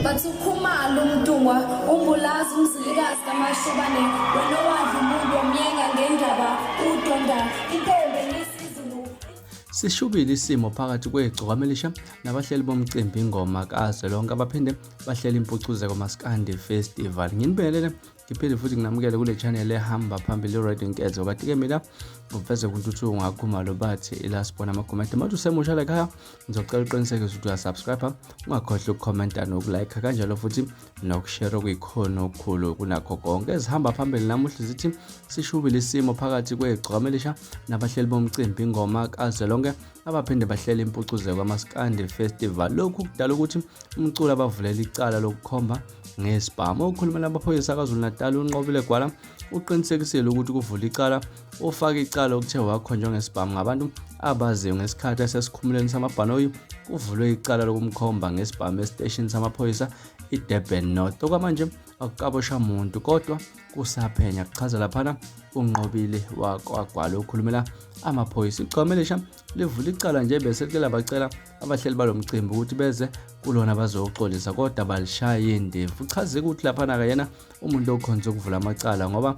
Bathi uKhumalo uMntungwa uMbulazi uMzilikazi kaMashobane wena owadla umuntu wamyenga ngendaba udonda intombi enisizulu. Sishubile isimo phakathi kwegcokama elisha nabahleli bomcimbi ingoma kazwelonke abaphinde bahlele impucuzeko Maskandi Festival. Nginibingelele ngiphinde futhi nginamukele kule channel ehamba phambili i-Radio Nkezo. Kanti-ke mina ngiveze kuNtuthuko ngakhumalo bathi ila sibona amakhomenti. Manje usemusha la ekhaya ngizocela uqinisekise ukuthi uyasubscribe, ungakhohlwa ukukhomenta nokulike kanjalo futhi nokushare okuyikhona okukhulu kunakho konke. Ezihamba phambili namuhla zithi sishubile isimo phakathi kwegcokama elisha nabahleli bomcimbi ingoma kazwelonke abaphinde bahlele impucuzeko kaMaskandi Festival. Lokhu kudala ukuthi umculo abavulela icala lokukhomba ngesibhamu. Okhulumela amaphoyisa KwaZulu-Natal uNqobile Gwala uqinisekisile ukuthi kuvula icala ufake icala okuthe wakhonjwa ngesibhamu ngabantu abaziyo ngesikhathi esesikhumulweni samabhanoyi. Kuvulwe icala lokumkhomba ngesibhamu esiteshini samaphoyisa iDurban North. Okwamanje akukaboshwa muntu kodwa kusaphenya, kuchaza laphana uNqobile wakwaGwala okhulumela amaphoyisa. Igcwama elisha livula icala nje bese like labacela abahleli balo mcimbi ukuthi beze kulona bazoxolisa kodwa balishaya indevu. Uchaze ukuthi laphana-ke yena umuntu okhonze ukuvula amacala ngoba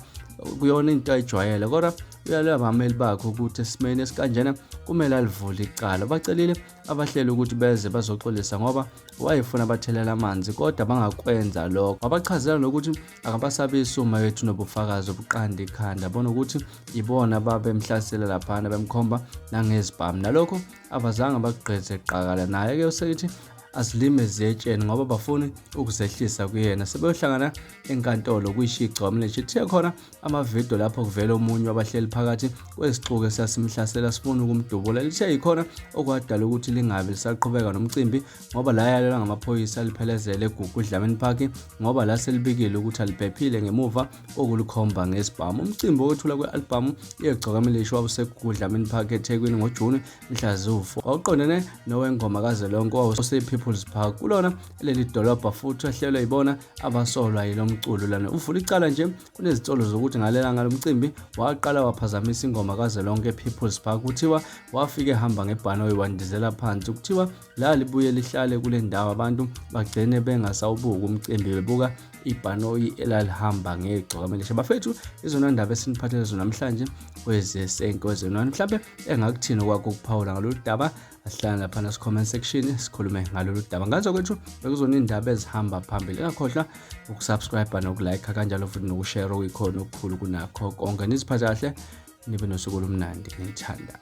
kuyona into ayijwayele, kodwa uyalwa abameli bakhe ukuthi esimeni esikanjena kumele alivule icala. Bacelile abahleli ukuthi beze bazoxolisa ngoba wayefuna bathelela amanzi kodwa bangakwenza lokho. Wabachazela nokuthi akabasabisi uma yethu nobufakazi obuqanda ikhanda, bona ukuthi ibona babemhlasela laphana bemkhomba nangezibhamu, nalokho abazange bakugqize qakala. Naye-ke usekithi azilime ziyetsheni ngoba bafuni ukuzehlisa kuyena. Sebeyohlangana enkantolo kuyishigcom leshi kuthiya khona amavidiyo lapho kuvela omunye wabahleli phakathi kwesixuku esasimhlasela sifuna ukumdubula. Lithe yikhona okwadala ukuthi lingabe lisaqhubeka nomcimbi ngoba layalelwa ngamaphoyisa liphelezele eGugu Dlamini Park ngoba laselibikile ukuthi aliphephile ngemuva kokulikhomba ngesibhamu. Umcimbi wokwethula kwe-albhamu yegcokama elisha wawuseGugu Dlamini Park eThekwini ngoJuni mhla ziwu-4. Wawuqondene nowengoma kazwelonke owawuse-People's Park kulona leli dolobha futhi wahlelwe yibona abasolwa yilo mculo lana. Uvula icala nje kunezinsolo zokuthi ngalela ngalo mcimbi waqala waphazamisa ingoma kazwelonke ePeople's Park. Kuthiwa wafika ehamba ngebhanoyi wandizela phansi. Kuthiwa la libuye lihlale kule ndawo abantu bagcine bengasawubuki umcimbi bebuka ibhanoyi elalihamba ngegcokama elisha. Bafethu, izona ndaba esiniphathele zona namhlanje kwezesenkwezonwani. Mhlawumbe engakuthini okwakho ukuphawula ngalolu daba, asihlale laphana comment section sikhulume ngalolu daba. Ngazo kwethu bekuzona indaba ezihamba phambili. Ungakhohlwa ukusubscribe nokulike kanjalo futhi nokushare okuyikhona okukhulu kunakho konke. Niziphathe kahle, nibe nosuku olumnandi, ngithanda.